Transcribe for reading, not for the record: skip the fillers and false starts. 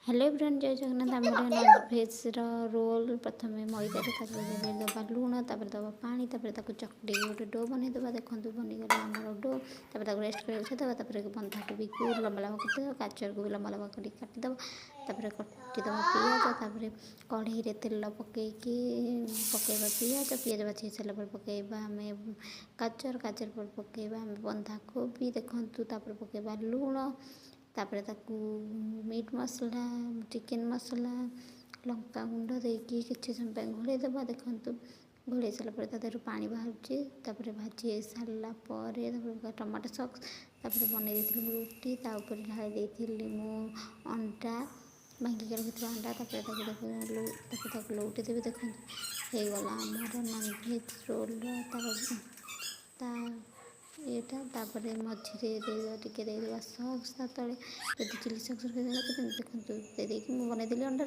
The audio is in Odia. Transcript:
ହ୍ୟାଲୋ ଏଭ୍ରିୱାନ୍, ଜୟ ଜଗନ୍ନାଥ। ଆମର ନନଭେଜ୍ର ରୋଲ୍। ପ୍ରଥମେ ମଇଦାରେ ତାପରେ ଦେବା ଲୁଣ, ତାପରେ ଦେବା ପାଣି, ତାପରେ ତାକୁ ଚକଟିକି ଗୋଟେ do ବନେଇଦେବା। ଦେଖନ୍ତୁ, ବନିଗଲା ଆମର do. ତାପରେ ତାକୁ ରେଷ୍ଟ କରିବାକୁ ଛାଡ଼ିଦେବା। ତାପରେ ବନ୍ଧାକୋବିକୁ ଲମ୍ବା ଲମ୍ବା କାଟିଦେବା, ଗାଜରକୁ ବି ଲମ୍ବା ଲମ୍ବା କରିକି କାଟିଦେବା, ତାପରେ କାଟିଦେବା ପିଆଜ। ତାପରେ କଢ଼େଇରେ ତେଲ ପକାଇକି ପକାଇବା ପିଆଜ। ପିଆଜ ଭାଜି ହେଇସାରିଲା ପରେ ପକାଇବା ଆମେ ଗାଜର। ଗାଜର ପରେ ପକାଇବା ଆମେ ବନ୍ଧାକୋବି। ଦେଖନ୍ତୁ, ତାପରେ ପକାଇବା ଲୁଣ, ତାପରେ ତାକୁ ମିଟ୍ ମସଲା, ଚିକେନ୍ ମସଲା, ଲଙ୍କା ଗୁଣ୍ଡ ଦେଇକି କିଛି ସମୟ ପାଇଁ ଘୋଡ଼େଇ ଦେବା। ଦେଖନ୍ତୁ, ଘୋଡ଼େଇ ସାରିଲା ପରେ ତା ଦେହରୁ ପାଣି ବାହାରୁଛି। ତାପରେ ଭାଜି ହେଇସାରିଲା ପରେ ତାପରେ ଟମାଟୋ ସସ୍। ତାପରେ ବନେଇ ଦେଇଥିଲି ମୁଁ ରୁଟି, ତା ଉପରେ ଢାଳି ଦେଇଥିଲି ମୁଁ ଅଣ୍ଡା, ଭାଙ୍ଗିକି ରଖିଥିବା ଅଣ୍ଡା। ତାପରେ ତାକୁ ଲେଉଟେଇ ଦେବି। ଦେଖନ୍ତୁ, ହେଇଗଲା ଆମର ନନଭେଜ୍ ରୋଲ୍ର ତାର ତା ଇଏଟା। ତାପରେ ମଝିରେ ଦେଇଦେବା, ଟିକେ ଦେଇଦେବା ସସ୍ ତା ତଳେ। ଯଦି ଚିଲି ସସ୍ ରଖିଦେବା। ଦେଖନ୍ତୁ, ଦେଇଦେଇକି ମୁଁ ବନେଇଦେଲି ଅଣ୍ଡା ରୋଲ୍।